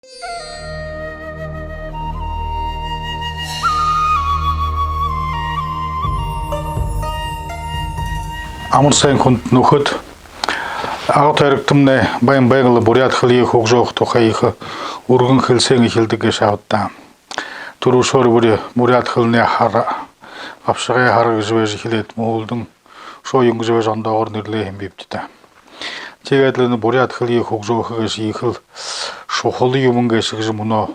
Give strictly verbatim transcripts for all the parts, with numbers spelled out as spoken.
Амар сайн, хүндэтэ нүхэд. Агуу тойрогтомнай баян байгал буряад хэлые хүгжөөхэ тухай ехэ үргэн хэлсээн эхилдэг гээшэ ааб даа. Түрүүшээр бүри буряад хэлэнэй һара, габшагай һара гэжэ байжа эхилээд, мүнөөдэр шоо юун гэжэ байжа ондоогоор нэрлээ һэм бибди даа. Тиигээд лэ энэ буряад хэлые хүгжөөхэ гээшэ ехэл шухала юумэн гээшэ гэжэ мүнөө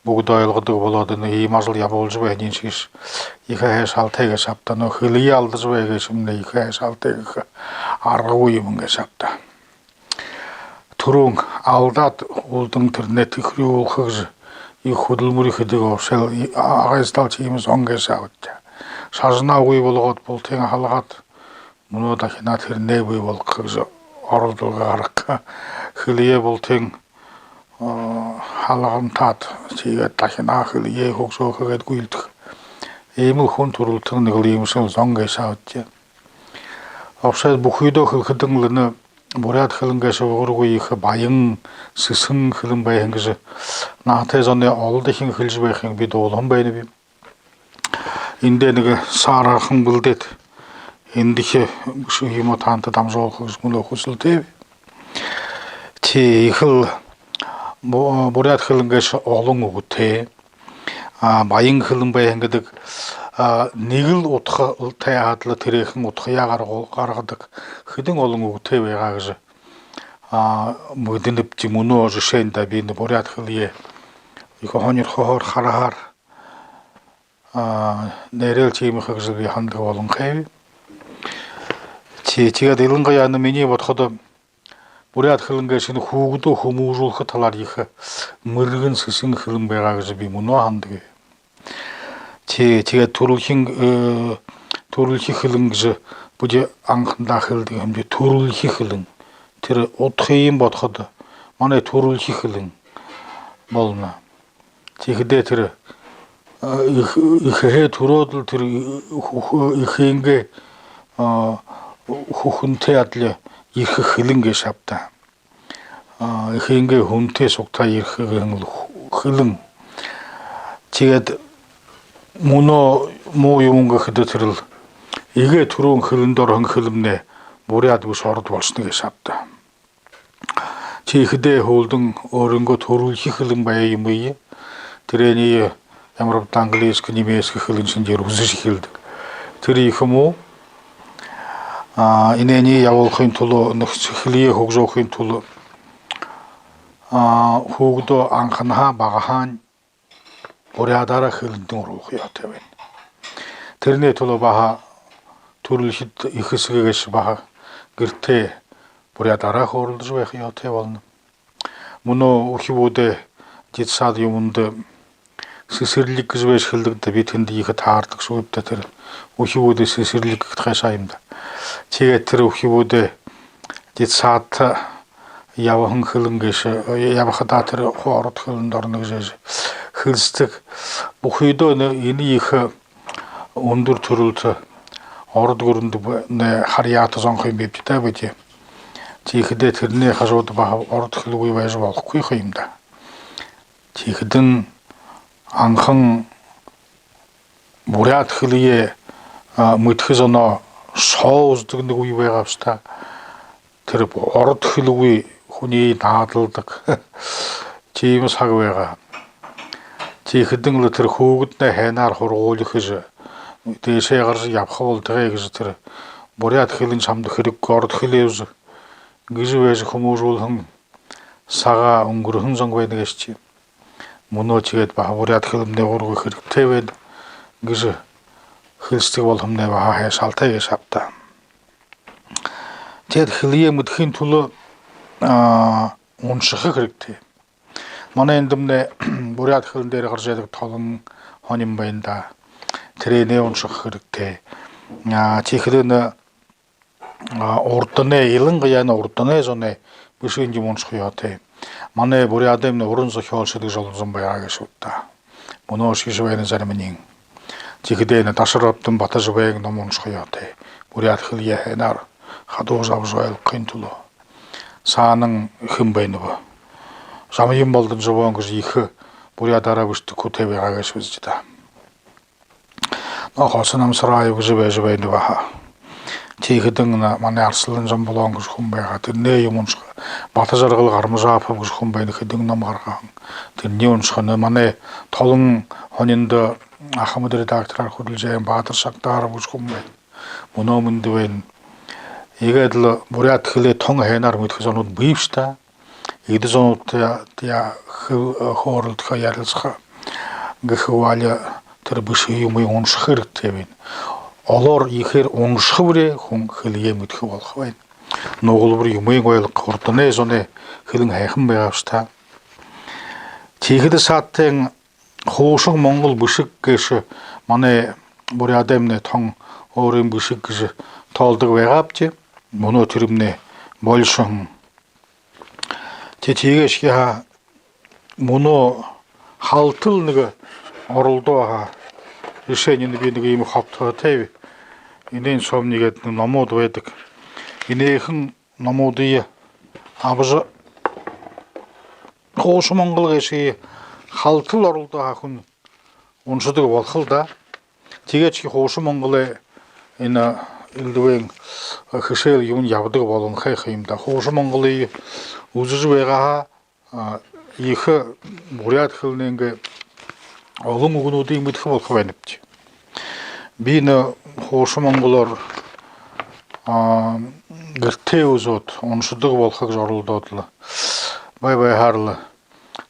бүгэдэ ойлгодог болоод, энэ иимэ ажал ябуулжа байһаниинь шье ехэ һайшаалтай гээшэ ааб даа. Нүгөө хэлые алдажа байха гээшэмнай ехэ һайшаалтай гэхэ аргагүй юумэн гээшэ ааб даа. Түрүүн алдаад, һүүлдэнь тэрэнээ тэхэрюулхэ гэжэ ехэ хүдэлмэри хэдэг, вообще-л Агын Сталин иимэ зон гээшэ ааб даа. Шажанаа үгы болгоод, бултыень һалгаад, мүнөө дахинаа тэрэнээ бии болгохо гэжэ оролдолго гаргаха. Хэлэеэ бултыень, аа, һалгантаад, тиигээд дахинаа хэлэеэ хүгжөөхэ гээд гүйлдэхэ. Иимэл хүн түрэлтэн, нэгэл иимэшэл зон гээшэ ааб даа. Вообще бүхыдөө хэлэхэдэнь лэ, энэ буряад хэлэн гээшэ угааргүй ехэ баян, сэсэн хэлэн байһан гэжэ наһатай зоной олдохинь хэлэжэ байхыень би дуулаһан байнаб. Эндэ нэгэ саарһан бэлдээд, эндэхи бэшэ юумэ таанадта дамжуулха гэжэ мүнөө хүсэлтэйб. Тии, ехэл бу-, буряад хэлэн гээшэ олон үгэтэй. Аа, баян хэлэн байһан гэдэг, аа, нэгэл удха тайгаад лэ, тэрээхэн удхаяа гарга-, гаргадаг хэдэн олон үгэтэй байгаа гэжэ, аа, мэдэнэбди. Мүнөө жэшээнь даа, би энэ буряад хэлэеэ ехэ һонирхоһоор, хараһаар, аа, нээрээ л тиимэ ха гэжэ би һанадаг болонхойб. Тии, тиигээд илангаяа энэ минии бодоходо, буряад хэлэн гээшэнь хүүгэдөө хүмүүжүүлхэ талаар ехэ мэргэн, сэсэн хэлэн байгаа гэжэ би мүнөө һанадагби. Тии, тиигээд түрэлхи, э, түрэлхи хэлэн гэжэ бидэ анхандаа хэлэдэг һэмди, түрэлхи хэлэн. Тэрэ удхыень бодоходо, манай түрэлхи хэлэн болоно. Тиихэдээ тэрэ, э, эх-, эхэһээ түрөөд лэ тэрэ, э, хү-, хү-, эхынгээ, а, хүхэнтэй адли ерэхэ хэлэн гээшэ ааб даа. А, эхынгээ һүнтэй сугтаа ерэхэ гэһэн лэ хү-, хэлэн. Тиигээд мүнөө муу юумэн гэхэдэ, тэрэл эгээ түрүүн хэлэндэ ороһон хэлэмнай буряад бэшэ, ород болошоно гээшэ ааб даа. Тиихэдээ һүүлдэнь өөрынгөө түрэлхи хэлэн байһан юм бэе. Тэрээниие ямар бэ даа, английскэ, немецкэ хэлэн шэнги ерөөсөө эхилдэг. Тэрэ ехэ муу. А, энээниие ябуулхын тула, нүгөө хэлэеэ хүгжөөхын тула, а, хүүгэдөө анханһаа, багаһаань буряадаараа хэлэндэнь оруулха ёһотой байна. Тэрэнэй тула баһа түрэлхид, эхэ эсэгэ гээшэ баһа гэртээ буряадаараа хөөрэлдэжэ байха ёһотой болоно. Мүнөө үхибүүдэй детсад юумэндэ сэсэрлиг гэжэ байжа хэлэдэг даа, би тэндэ ехэ таардагшьегүйб даа, тэрэ үхибүүдэй сэсэрлиг гэхэдэ хайшаа юм даа. Тиигээд тэрэ үхибүүдэй детсадта ябаһан хэлэн гээшэ, ябахадаа тэрэ хуу ород хэлэндэ ороно гэжэ хэлсэдэг. Бүхыдөө энэ, энэ ехэ үндэр түрэлтэ ород гүрэндэ б-, нэ, харьяата зон ха юм бибди даа бидэ. Тиихэдээ тэрэнэй хажууда баһа ород хэлэгүй байжа болохогүй ха юм даа. Тиихэдэнь анхан буряад хэлэеэ, а, мэдэхэ зоноо шоо үзэдэг нэгэ үе байгаа бшуу даа. Тэрэ бу-, ород хэлэгүй хүниие наадалдаг тиимэ саг байгаа. Тиихэдэнь лэ тэрэ хүүгэднай һайнаар һургуули хэжэ, дээшээ гаража ябаха болтогой гэжэ, тэрэ буряад хэлэн шамда хэрэггүй, ород хэлээ үзэ гэжэ байжа хүмүүжүүлһэн сагаа үнгэрһэн зон байна гээшэ. Мүнөө тиигээд баһа буряад хэлэмнай угааргүй хэрэгтэй байна гэжэ хэлсэдэг болоһомнай баһа хайшаалтай гээшэ ааб даа. Тиигээд хэлэеэ мэдэхын тула, а, уншаха хэрэгтэй. Манай эндэмнай буряад хэлэн дээрэ гаража байдаг «Толон» һонин байна даа. Тэрэниие уншаха хэрэгтэй. А, тиихэдэнь, а, урданай, илангаяа энэ урданай зоной бэшэһэн юумэ уншаха ёһотой. Манай буряадаймнай уран зохёолшод гэжэ олон зон байгаа гээшэ ааб даа. Мүнөөшье гэжэ байна зариманиинь. Тиихэдэнь Даширабдан Батожабайн ном уншаха ёһотой. Буряад хэлэеэ һайнаар хадуужа абажа ойлгохын тула. Саанань хэн байнаб? Жамьян Балданжабон гэжэ ехэ буряадаараа бэшэдэг хүтэй байгаа гээшэ бэзэ даа. Но Хоца Намсараев гэжэ байжа байна баһа. Тиихэдэнь манай Арсалан Жамбалон гэжэ хүн байгаа. Тэрэнэй юумэ уншаха. Батажаргал Гармажапов гэжэ хүн байна, хэдэн ном гаргаһан. Тэрэнэй уншаха. Манай Толон һониндо ахамад редактораар хүдэлжэ ябаһан Баатар Шагдаров гэжэ хүн байна. Мүнөө мэндэ байна. Иигээд лэ буряад хэлээ тон һайнаар мэдэхэ зонууд бии бшуу даа. Эдэ зонуудтай тээ хэ-, хөөрэлдэхэ, ярилсаха гэхэ гү, али тэрэ бэшэһэн юумые уншаха хэрэгтэй байна. Олоор ехээр уншаха бүреэ хүн хэлэеэ мэдэхэ болохо байна. Нугалбари юумыень ойлгохо, урданай зоной хэлэн һайхан байгаа бшуу даа. Тиихэдэ саадтань «Хуушан монгол бэшэг» гээшэ манай буряадаймнай тон өөрын бэшэг гэжэ тоолдог байгаабди. Мүнөө тэрэмнай болишоһон. Тэ, тиигээшье һаа, мүнөө халта лэ нэгэ оролдоо һаа. Жэшээнь, би нэгэ иимэ хобтоһотой. Энээн соомни иигээд номууд байдаг. Энээхэн номуудые абажа, «Хуушан монгол» гээшые халта лэ оролдоо һаа хүн уншадаг болохо л даа. Тиигээшье «Хуушан монголой» энэ элдэбын хэшээл юумэн ябадаг болонхой юм даа. «Хуушан монголые» үзэжэ байгаа һаа, а, ехэ буряад хэлэнэйнгээ олон үгэнүүдые мэдэхэ болохо байнабди. Би энэ «Хуушан монголоор», а, гэртээ үзөөд уншадаг болохо гэжэ оролдоод лэ, бай байһаар лэ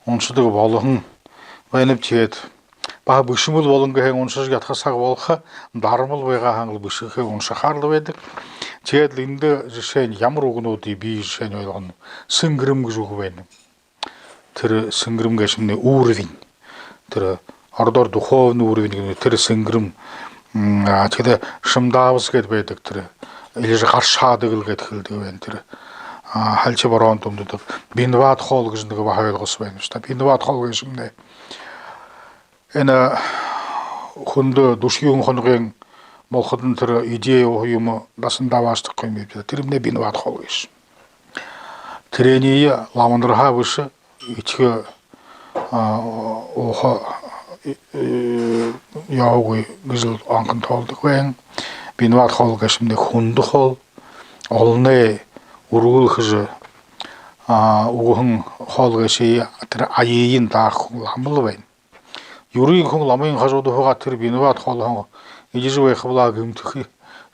уншадаг болоһон байнаб. Тиигээд баһа бэшэмэл болонхойн уншажа ядахаһаа болохо, дарамал байгаа һаань лэ бэшэхэ, уншахаар лэ байдаг. Тиигээд лэ эндэ жэшээнь ямар үгэнүүдые би жэшээнь ойлгоно. Сэнгэрэм гэжэ үгэ байна. Тэрэ сэнгэрэм гээшэмнай уровень. Тэрэ ородоор духовный уровень гэнэ, тэрэ сэнгэрэм. М, а, тиихэдэ шамдавас гээд байдаг тэрэ. Или же гаршаадаг лэ гээд хэлэдэг байна тэрэ. А, һалхи бороондо үмдэдэг. Бинбад хоол гэжэ нэгэ баһа ойлгосо байна бшуу даа. Бинбад хоол гээшэмнай энэ хүндэ дүшэ юһэн хоногой болоходонь тэрэ эдеэ ууха юумэ дасандаа абаашадахагүй юм бибди даа. Тэрэмнай бинбад хоол гээшэ. Тэрэниие ламанарһаа бэшэ, этигэ, а, ууха, э, э, ёһогүй гэжэл анхан тоолодог байна. Бинбад хоол гээшэмнай хүндэ хоол, олоной үргэл хэжэ, а, үгэһэн хоол гээшые тэрэ аягынь дааха хүн ламал байна. Юрын хүн ламын хажууда һуугаад, тэрэ бинбад хоолһоо эдижэ байха болоо гэмтэхэ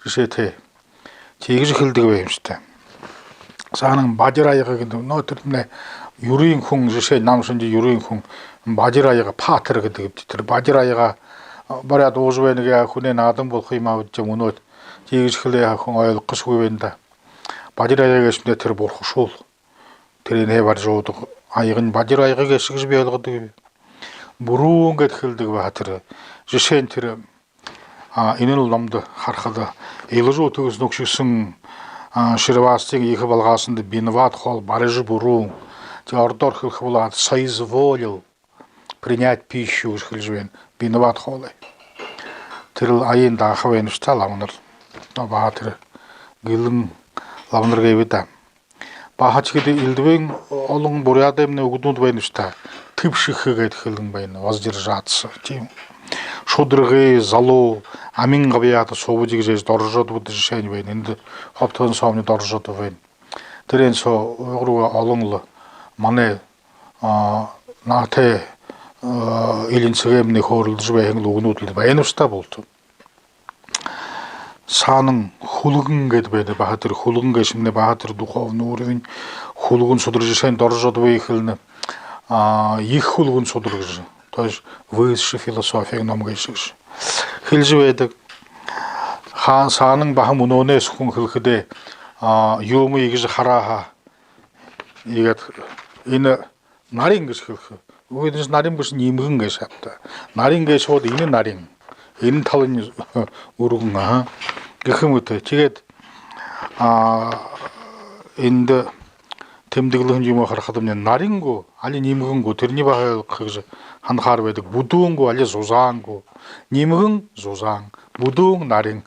жэшээтэй. Тиигэжэ хэлэдэг байһан юм шта. Саанань бадир аяга гэдэг. Но тэрэмнай юрын хүн, жэшээнь, нам шэнги юрын хүн бадир аяга, патер гэдэг юм. Тэрэ бадир аяга бариад уужа байна гээ, хүнэй наадан болохо юм ааб даа, мүнөө. Тиигэжэ хэлээ һаа, хүн ойлгохошьегүй байна даа. Бадир аяга гээшэмнай тэрэ бурхашуул. Тэрэнээ барижа уудаг аягынь бадир аяга гээшэ гэжэ би ойлгодог юм. Бүрүүн гээд хэлэдэг баһа тэрэ. Жэшээнь, тэрэ, а, энэл номдо харахада, Илажа Үтэгсын, Нүгшэгсын, а, Ширабастын ехэ балгаасанда бинбад хоол барижа бүрүүн. Тээ ородоор хэлэхэ болоо, соизволил принять пищу гэжэ хэлэжэ байна. Бинбад хоолой. Тэрэл аягынь дааха байна шта ламанар. Но баһа тэрэ гэлэн ламанар гээбэ даа. Баһа тиихэдэ элдэбын олон буряадаймнай үгэнүүд байна шта. Тэбшэхэ гээд хэлэн байна. Воздержаться. Тиимэ. Шударгы, залуу, амин габьяата субади гэжэ доржодууд жэшээнь байна. Эндэ хобтоһон соомни доржодууд байна. Тэрээн соо ойгуур олон лэ манай, а, наһатай, а, элинсэгэймнай хөөрэлдэжэ байһан лэ үгэнүүд лэ байна шта булта. Саанань хүлгэн гээд байдаг. Баһа тэрэ хүлгэн гээшэмнай баһа тэрэ духовный уровень. Хүлгэн судар жэшээнь доржодууд хэлэнэ. А, ехэ хүлгэн судар гэжэ. То есть высшая философия ном гээшэ гэжэ хэлэжэ байдаг. Ха-, саанань баһа мүнөөнэй хүн хэлэхэдээ, а, юумэ иигэжэ хараа һаа, иигээд энэ нарин гэжэ хэлэхэ. Үгы, энэш нарин бэшэ, нимгэн гээшэ ааб даа. Нарин гээшэ, вот энэ нарин. Энэ талань үргэн, аха. Гэхэ мэтэ. Тиигээд, а, эндэ тэмдэглэһэн юумэ харахадамни, нарин гү, али нимгэн гү, тэрэнээ баһа ойлгохо гэжэ һанахаар байдаг. Бүдүүн гү, али зузаан гү. Нимгэн — зузаан, бүдүүн — нарин.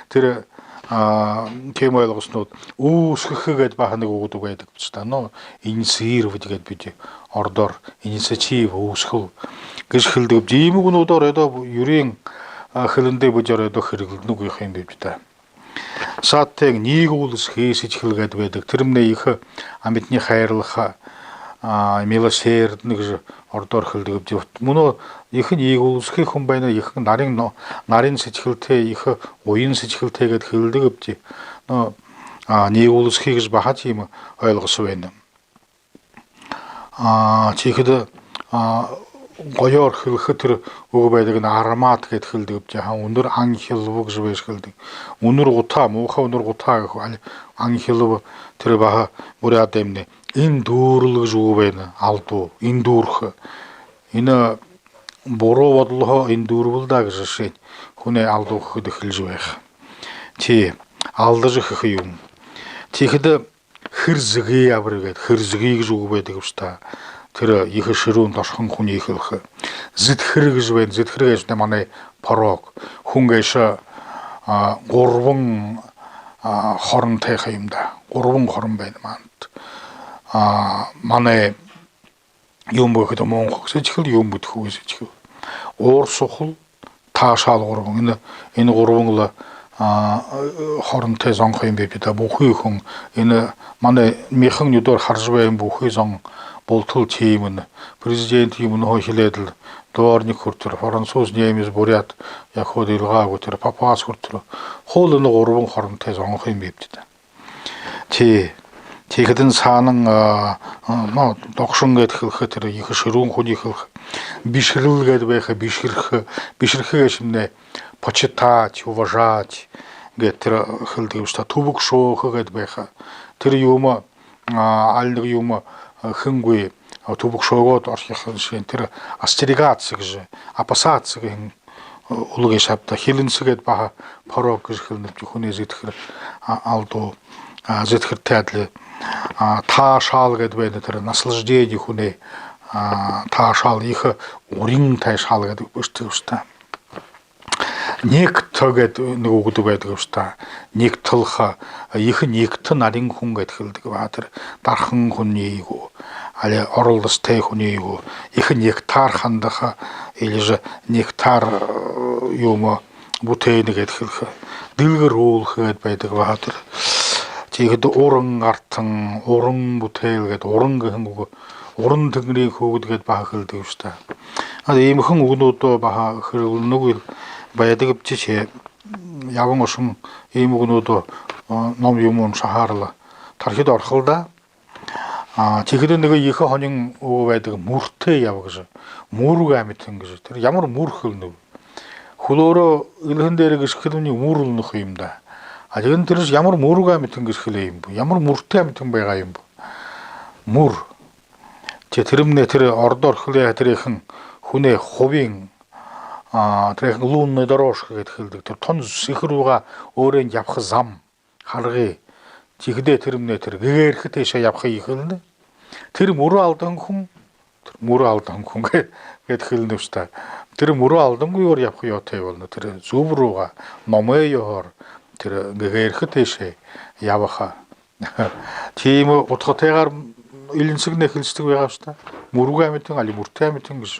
Тэрэ А, тиимэ ойлгоснууд үүсгэхэ гээд баһа нэгэ үгэ байдаг бшуу даа. Но, инициировать гээд бидэ ородоор инициатива, үүсхэл гэжэ хэлэдэг бшуу даа. Иимэ үгэнүүдые ородоор, юрын, а, хэлэндээ бидэ ородоор хэрэглэнэгүй юм бибди даа. Саашань ниигүүлэсхы сэдьхэл гээд байдаг. Тэрэмнай ехэ амитание хайрлаха, а, милосердный гэжэ ородоор хэлэдэг бшуу даа. Мүнөө ехэ ниигүүлэсхы хүн байна, ехэ нарин, но, нарин сэдьхэлтэй, ехэ уян сэдьхэлтэй гээд хэлэдэг бшуу даа. Но, а, ниигүүлэсхы гэжэ баһа тиимэ ойлгосо байна. А, тиихэдэ, а, гоёор хэлэхэ тэрэ үгэ байдаг, энэ аромат гээд хэлэдэг бшуу даа. Ха, үнэр анхилба гэжэ байжа хэлэдэг. Үнэр гутаа, муухай үнэр гутаа гэхэ, али анхилба, тэрэ баһа буряад юм нэ. Эндүүрэл гэжэ үгэ байна, алдуу, эндүүрхэ. Энэ буруу бодолһоо эндүүрбэл даа гэжэ, жэшээнь, хүнэй алдуу хэхэдэ хэлэжэ байха. Тии, алдажа хэхэ юм. Тиихэдэ хэрзэгы абари гээд, хэрзэгы гэжэ үгэ байдаг бшуу даа. Тэрэ ехэ шэрүүн тошхон хүниие хэлэхэ. Зэдхэр гэжэ байна. Зэдхэр гээшэнь манай порок. Хүн гээшэ, а, гурбан, а, хоронтой юм даа. Гурбан хорон байна маанад. А, манай юун бэ гэхэдэ, мунхаг сэдьхэл, юун бэ гэхэдэ, хүхэ сэдьхэл. Уур сухал, таашаал гурбан. Энэ, энэ гурбан лэ, а, хоронтой зон юм бибди даа. Бүхы хүн, энэ манай мяхан нюдөөр хаража байһан бүхы зон болтол тиимэ. Президент юумэнһөө эхилээд лэ, дворник хүрэтэр, француз, немец, буряад, яахад илгаагүй тэрэ, папуас хүрэтэр. Хоол энэ гурбан хоронтой зон юм бибди даа. Тии. Тиихэдэнь саанань, а, а, но, догшон гээд хэлэхэ, тэрэ ехэ шэрүүн хүниие хэлэхэ. Бишэрэл гээд байха, бишэрхэ. Бишэрхэ гээшэмнай почитать, уважать гээд тэрэ хэлэдэг бшуу даа. Түбэгшөөхэ гээд байха. Тэрэ юумэ, а, али нэгэ юумэ, а, хэнгүй, а, түбэгшөөгөөд орхихо, жэшээнь, тэрэ остерегаться гэжэ, опасаться гэһэн үгэ гээшэ ааб даа. Хилэнсэ гээд баһа порок гэжэ хэлэнэ бшуу даа, хүнэй зэдхэр, а, алдуу, а, зэдхэртэй адли. А, таашаал гээд байна, тэрэ наслаждение хүнэй, а, таашаал, ехэ урин таашаал гээд бэшэдэг бшуу даа. Некто гээд нэгэ үгэ байдаг бшуу даа. Нягталха, ехэ нягта нарин хүн гээд хэлэдэг баһа, тэрэ дархан хүниие гү, али оролдосотой хүниие гү, ехэ нягтаар хандаха, или же нягтаар, э, юумэ бүтээнэ гээд хэлэхэ. Дэлгэрүүлхэ гээд байдаг баһа тэрэ. Тиихэдэ уран гартан, уран бүтээл гээд, уран гэһэн үгэ, уран тэнгэриин хүүгэд гээд баһа хэлэдэг бшуу даа. А, иимэхэн үгэнүүдые баһа хэрэглэнэгүй байдаг бшуу даа. Ябан ошон иимэ үгэнүүдые, а, ном юумэ уншахаар лэ тархида орохол даа. А, тиихэдэ нэгэ ехэ һонин үгэ байдаг, мүртэй яб гэжэ. Мүргэ амитан гэжэ. Тэрэ ямар мүр хэлэнэ бэ? Хүлөөрөө элһэн дээрэ гэшхэдэмни, мүр үлэнэ юм даа. А тиигээд тэрэш ямар мүргэ амитан гэжэ хэлээ юм бэ? Ямар мүртэй амитан байгаа юм бэ? Мүр. Тэ, тэрэмнай тэрэ ородоор хэлээ һаа, тэрэ ехэ хүнэй хубиин, а, тэрэ ехэ лунная дорожка гээд хэлэдэг. Тэрэ тон сэхэ руугаа өөрын ябаха зам, харгы. Тиихэдээ тэрэмнай тэрэ гэгээрхэ тээшээ ябаха ехэ хэлэнэ. Тэрэ мүрөө алдаһан хүн, тэрэ мүрөө алдаһан хүн гэ-, гээд хэлэнэ бшуу даа. Тэрэ мүрөө алдангүй ябаха ёһотой болоно. Тэрэ зүб руугаа, номой ёһоор, тэрэ гэгээрхэ тээшээ ябаха. Тиимэ удхатайгаар элинсэгнай хэлсэдэг байгаа бшуу даа. Мүргэ амитан, али мүртэй амитан гэжэ.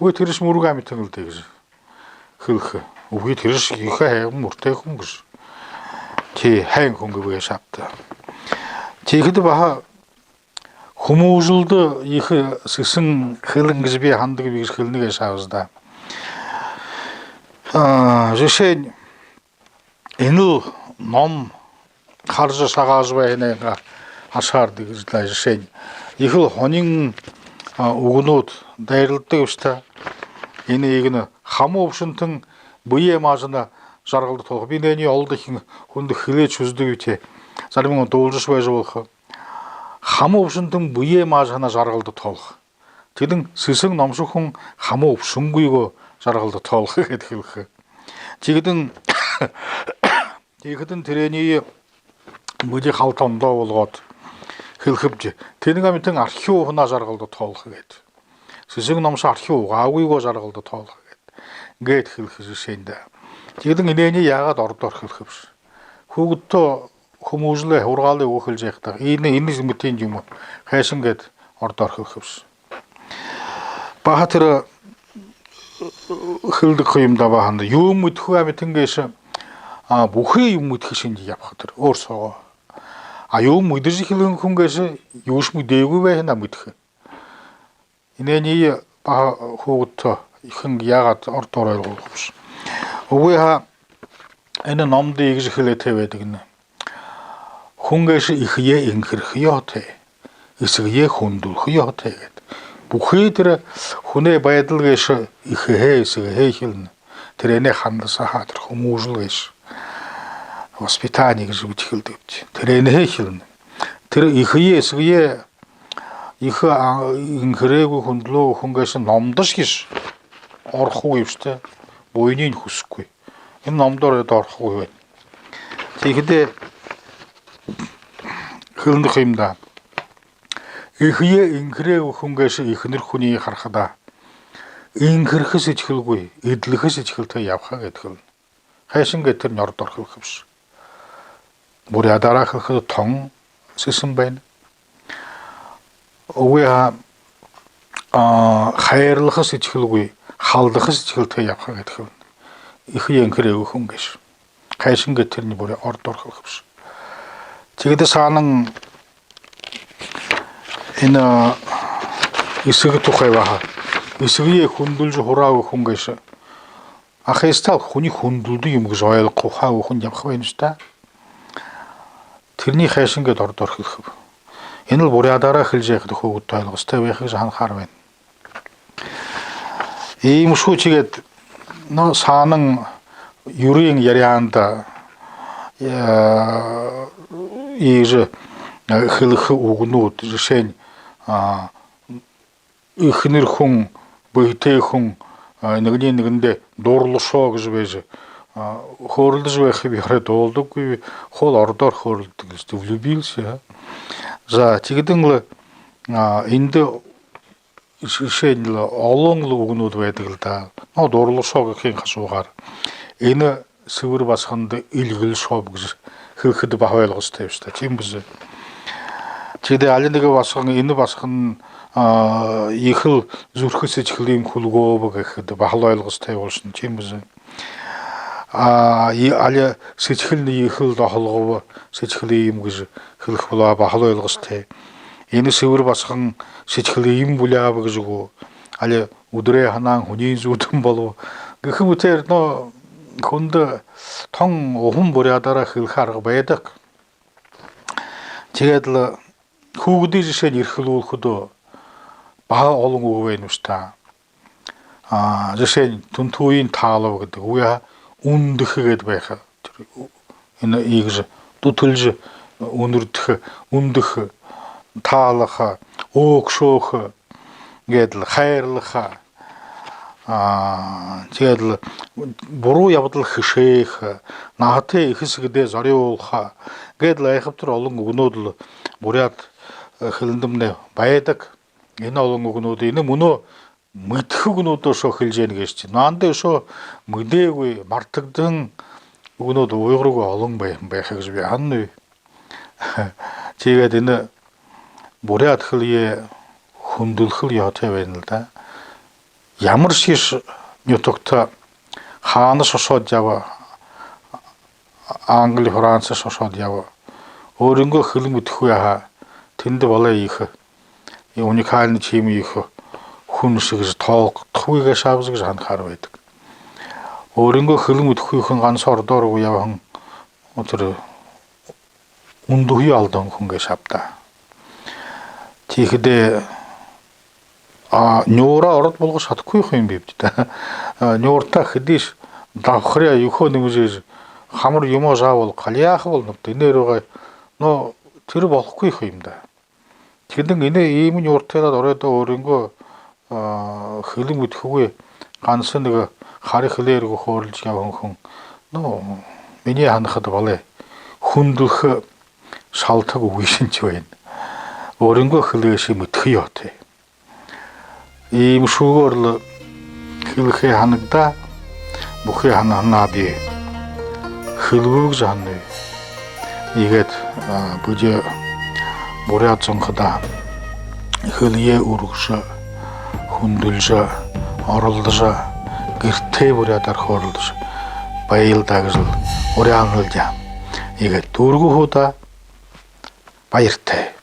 Үгы, тэрэш мүргэ амитан лэ даа гэжэ хэлэхэ. Үгы, тэрэш ехэ һайхан мүртэй хүн гэжэ хэлэдэг хүн гээшэ ааб даа. Тиихэдэ баһа хүмүүжэлдэ ехэ сэсэн хэлэн гэжэ би һанадаг, би гэжэ хэлэнэ гээшэ аабза даа. А, жэшээнь, энэл ном хаража шагаажа байһанайнгаа ашаар даа гэжэ лэ, жэшээнь, ехэл һонин, а, үгэнүүд дайралдадаг бшуу даа. Энэ иигээд хамаг үбшэнтэн бэеэ маажанаа жаргалда тоолхо. Би энээниие олдохин хүндэ хэлэжэ үзэдэгби, тэ. Зариманиинь дуулажашье байжа болохо. Хамаг үбшэнтэн бэеэ маажанаа жаргалда тоолхо. Тиихэдэнь сэсэн номшо хүн хамаг үбшэнгүйгөө жаргалда тоолхо гээд хэлэхэ. Тиихэдэнь, тиихэдэнь тэрэниие бидэ халта ондоо болгоод хэлэхэбди. Тэнэг амитан архи ууханаа жаргалда тоолхо гээд. Сэсэн номшо архи угаагүйгөө жаргалда тоолхо гээд. Гээд хэлэхэ жэшээнь даа. Тиихэдэнь энээниие яагаад ородоор хэлэхэбши? Хүүгэдтэ хүмүүжүүлээ, һургаалаа үгэхэл жайхадаа. Энэ, энэ зэмэтын юм. Хайшан гээд ородоор хэлэхэбши. Баһа тэрэ хэлэдэг юм даа баһанда. Юумэ мэдэхэгүй амитан гээшэ, а, бүхы юумэ мэдэхэ шэнги ябаха тэрэ өөр соогоо. А юумэ мэдэжэ эхилһэн хүн гээшэ юушье мэдээгүй байһан, а, мэдэхэ. Энээниие баһа хүүгэдтэ ехэнхи яагаад ородоор ойлгуулхабши. Үгы һаа, энэ номдо иигэжэ хэлээтэй байдаг энэ. Хүн гээшэ эхэеэ энхэрхэ ёһотой, эсэгэеэ хүндэлхэ ёһотой гээд. Бүхы тэрэ хүнэй байдал гээшэ эхэһээ, эсэгэһээ эхилнэ. Тэрэнэй хандасаһаа, тэрэ хүмүүжэл гээшэ. Воспитание гэжэ бидэ хэлэдэгбди. Тэрэнһээ эхилнэ. Тэрэ эхэеэ, эсэгэеэ, эхэ, а, энхэрээгүй, хүндэлөөгүй хүн гээшэ номдошье орохогүй бшуу даа. Буянынь хүсэхэгүй. Энэ номдо орохогүй байна. Тиихэдээ хэлэнэ юм даа. Эхэеэ энхэрээгүй хүн гээшэ эхэнэр хүниие харахадаа, энхэрхэ сэдьхэлгүй, эдлэхэ сэдьхэлтэй ябаха гээд хэлэнэ. Хайшан гээд тэрэнээ ородоор хэлэхэбши. Буряадаараа хэлэхэдэ, тон сэсэн байна. Үгы һаа, а, хайрлаха сэдьхэлгүй, халдаха сэдьхэлтэй ябаха гээд хэлэнэ. Эхэеэ энхэрээгүй хүн гээшэ. Хайшан гээд тэрэнээ бүри ородоор хэлэхэбши. Тиигээд саанань энэ эсэгэ тухай баһа. Эсэгэеэ хүндэлжэ һураагүй хүн гээшэ. Ахайстал хүниие хүндэлдэг юм гэжэ ойлгохо ухаагүй хүн ябаха байна бшуу даа. Тэрэнээ хайшан гээд ородоор хэлэхэб. Энэл буряадаараа хэлэжэ байхада хүүгэдтэ ойлгосотой байха гэжэ һанахаар байна. Иимэ шуу. Тиигээд, но, саанань юрын яряанда, э, иигэжэ, э, хэлэхэ үгэнүүд, жэшээнь, а, эхэнэр хүн, бэетэй хүн, а, нэгэниинь нэгэндээ дурлашоо гэжэ байжа, а, хөөрэлдэжэ байхые би орой дуулдаггүйб, хоол ородоор хөөрэлдэдэг лэ, влюбился, а. За, тиигээд лэ, а, эндэ жэшээнь лэ олон лэ үгэнүүд байдаг лэ даа. Но дурлашоо гэхын хажуугаар энэ сэбэр басаганда эльгэлшоо гэжэ хэлэхэдэ баһа ойлгосотой бшуу даа. Тиимэ бэзэ. Тиигээд али нэгэ басаган, энэ басаган, а, ехэл зүрхэ сэдьхэлыем хүлгөөб гэхэдэ баһал ойлгосотой болошоно. Тиимэ бэзэ. А, и али сэдьхэлынь ехэл доһолгобо сэдьхэлыем гэжэ хэлэхэ болоо, баһал ойлгосотой. Энэ сэбэр басаган сэдьхэлыем буляаб гэжэ гү, али үдэрэй һанаан һүниин зүүдэн болобо гэхэ мэтээр, но, хүндэ тон уһан буряадаараа хэлэхэ арга байдаг. Тиигээд лэ хүүгэдые жэшээнь эрхэлүүлхэдөө баһа олон үгэ байна бшуу даа. А, жэшээнь, түнтүүень таалаба гэдэг. Үгы һаа, үндэхэ гээд байха. Тэрэ, энэ иигэжэ дүтэлжэ үнэрдэхэ, үндэхэ, таалаха, өөгшөөхэ, гээд лэ хайрлаха. А, тиигээд лэ буруу ябадал хэшээх, наһатай эхэ эсэгэдээ зорюулха. Гээд лэ айхабтар олон үгэнүүд лэ буряад, э, хэлэндэмнай байдаг. Энэ олон үгэнүүд, энэ мүнөө мэдэхэ үгэнүүдые үшөө хэлэжэ байна гээшэ. Но анда үшөө мэдээгүй, мартагдаһан үгэнүүд уйгаргүй олон бай-, байха гэжэ би һананаб. Тиигээд энэ буряад хэлэеэ хүндэлхэл ёһотой байна лэ даа. Ямаршье нютагта хаанашье ошоод ябаа, Англи, Францашье ошоод ябаа, өөрынгөө хэлэ мэдэхэгүй һаа, тэндэ балай ехэ, и уникальна тиимэ ехэ хүн шэг гэжэ тоологдохогүй гээшэ аабза гэжэ һанахаар байдаг. Өөрынгөө хэлэ мэдэхэгүй хүн ганса ородоор гү ябаһан, тэрэ үндэһэеэ алдаһан хүн гээшэ ааб даа. Тиихэдээ, а, нюураа ород болгожо шадахагүй хүн юм бибди даа. А, нюуртаа хэдышье дабхаряа, юухэ нэмэжэ, хамар юумэ жаа бол халияаха болонобди, энээр угаа. Но тэрэ болохогүй хүн юм даа. Тиихэдэнь энэ иимэ нюуртайлаад оройдоо өөрынгөө, а, хэлэ мэдэхэгүй, ганса нэгэ хари хэлээр гү хөөрэлдэжэ ябаһан хүн, но, минии һанахада, балай хүндэлхэ шалтаг үгы шэнги байна. Өөрынгөө хэлэеэ мэдэхэ ёһотой. Иимэ шүүгээр лэ хэлэхээ һанагдаа, бүхы һанаһанаа би хэлэбэб гэжэ һананаб. Иигээд, а, бидэ буряад зонходоо хэлэеэ үргэжэ, хүндэлжэ, оролдожо, гэртээ буряадаар хөөрэлдэжэ байял даа гэжэл уряалнал даа. Иигээд дүүргэхэ удаа баяртай.